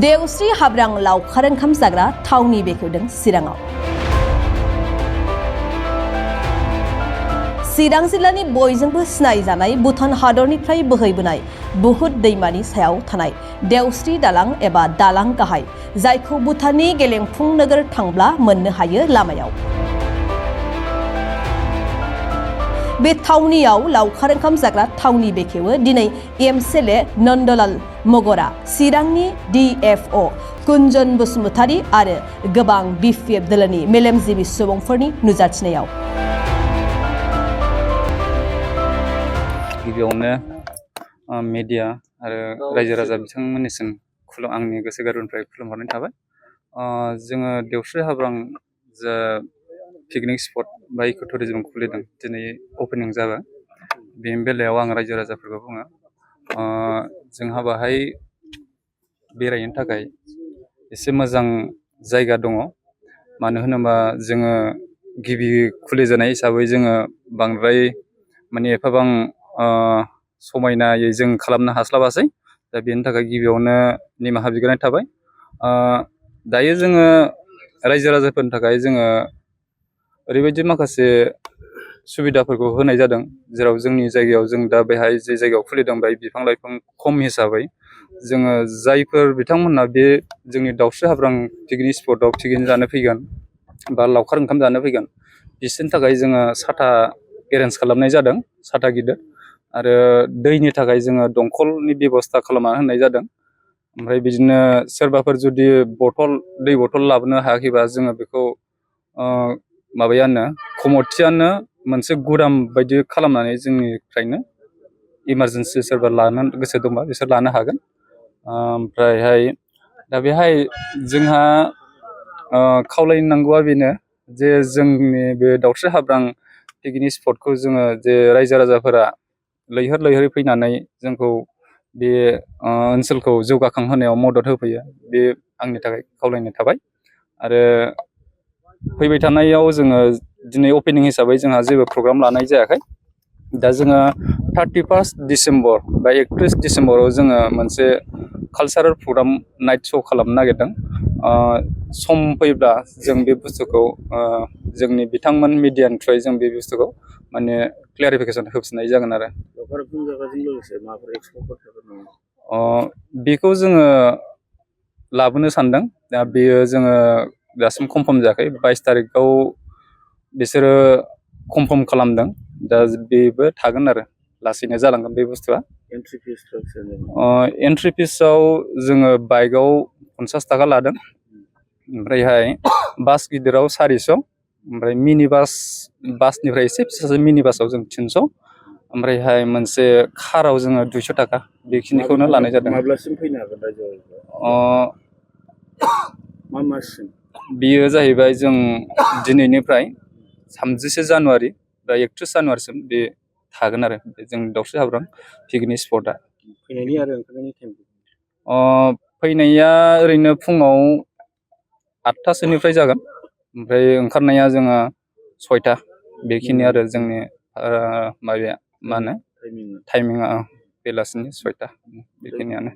देवस्रि हाब्रां लावखार ओंखाम जाग्रा थावनि बेखेवदों चिराङाव। चिरां जिल्लानि बयजोंबो सिनायजानाय भुटान हादरनिफ्राय बोहैबोनाय बुहुत दैमानि सायाव थानाय देवस्रि दालां एबा दालां गाहाय, जायखौ भुटाननि गेलेंफुं नोगोर थांब्ला मोननो हायो लामायाव। बे थावनियाव लावखार ओंखाम जाग्रा थावनि बेखेवो दिनै एमएलए नन्दलाल मगरा, चिरांनि DFO कुन्जन बसुमतारी आरो गोबां BPF दोलोनि मेलेमजिबि सुबुंफोरनि नुजाथिनायाव। गिबियावनो मिडिया आरो रायजो राजा बिथांमोननिसिम आंनि गोसो गोरबोनिफ्राय खुलुमहरनाय थाबाय। जोङो देवस्रि हाब्रां जा पिकनिक स्पट बा इको टुरिजम खुलिदों, दिनै अपेनिं जाबाय। बेनि बेलायाव आं रायजो राजाफोरखौ बुङो, जोंहा बाहाय बेरायनो थाखाय एसे मोजां जायगा दङ। मानो होनोबा जोङो गिबि खुलिजेननाय हिसाबै जोङो बांद्राय माने एफाबां समायनायै जों खालामनो हास्लाबासै। दा बेनि थाखाय गिबियावनो निमाहा बिग्रोनाय थाबाय। दायो जोङो रायजो राजाफोरनि थाखाय जोङो ओरैबायदि माखासे सुबिदाफोरखौ होनाय जादों, जेराव जोंनि जायगायाव जों दा बेहाय जे जायगायाव खुलिदों बेहाय बिफां लाइफां खम हिसाबै जोङो जायफोर बिथांमोनहा बे जोंनि दावस्रि हाब्रां पिकनिक स्पटआव पिकनिक जानो फैगोन बा लावखार ओंखाम जानो फैगोन, बिसोरनि थाखाय जोङो साथा एरेन्ज खालामनाय जादों, साथा गिदिर। आरो दैनि थाखाय जोङो दंखलनि बेब'स्था खालामना होनाय जादों। ओमफ्राय बिदिनो सोरबाफोर जुदि दै बथल लाबोनो हायाखैबा जोङो बेखौ कमथियानो मोनसे गुदाम बायदि खालामनानै जोंनिफ्रायनो इमारजेन्सि सोरबा लानो गोसो दंबा बिसोर लानो हागोन। ओमफ्रायहाय दा बेहाय जोंहा खावलायनांगौआ बेनो जे जोंनि बे दावस्रि हाब्रां पिकनिक स्पटखौ जोङो जे रायजो राजाफोरा लैहोर लैहोरै फैनानै जोंखौ बे ओनसोलखौ जौगाखांहोनायाव मदद होफैयो, बे आंनि थाखाय खावलायनाय थाबाय। आरो फैबाय थानायाव जोङो दिनै अपेनिं हिसाबै जोंहा जेबो प्रग्राम लानाय जायाखै। दा जोङो 31 डिसेम्बर बा 31 डिसेम्बराव जोङो मोनसे कालचारेल प्रग्राम नाइट श' खालामनो नागिरदों। सम फैब्ला जों बे बुस्थुखौ जोंनि बिथांमोन मिडियानिफ्राय जों बे बुस्थुखौ माने क्लियारिफिकेसन होफिननाय जागोन आरो। बेखौ जोङो लाबोनो सानदों। दा बेयो जोङो दासिम कनफार्म जायाखै। 22 तारिखआव बिसोरो कनफार्म खालामदों। दा बेबो थागोन आरो लासैनो जालांगोन बे बुस्थुआ। एन्ट्रि फिसआव जोङो बाइकआव 50 थाखा लादों। ओमफ्रायहाय बास गिदिराव 400, ओमफ्राय बासनिफ्राय एसे फिसासो मिनि बासाव जों 300, ओमफ्रायहाय मोनसे काराव जोङो 200 थाखा बेखिनिखौनो लानाय जादों। माब्लासिम फैनो हागोन रायजोआव? मा माससिम? बियो जाहैबाय जों दिनैनिफ्राय 30 जानुवारि बा 31 जानुवारिसिम बे थागोन आरो जों दावस्रि हाब्रां पिकनिक स्पटआ। फैनायनि आरो ओंखारनायनि टाइम? फैनाया ओरैनो फुङाव 8थासोनिफ्राय जागोन, ओमफ्राय ओंखारनाया जोङो 6ता। बेखिनि आरो जोंनि माबाया मा होनो टाइमिंआ बेलासिनि 6ता बेखिनियानो।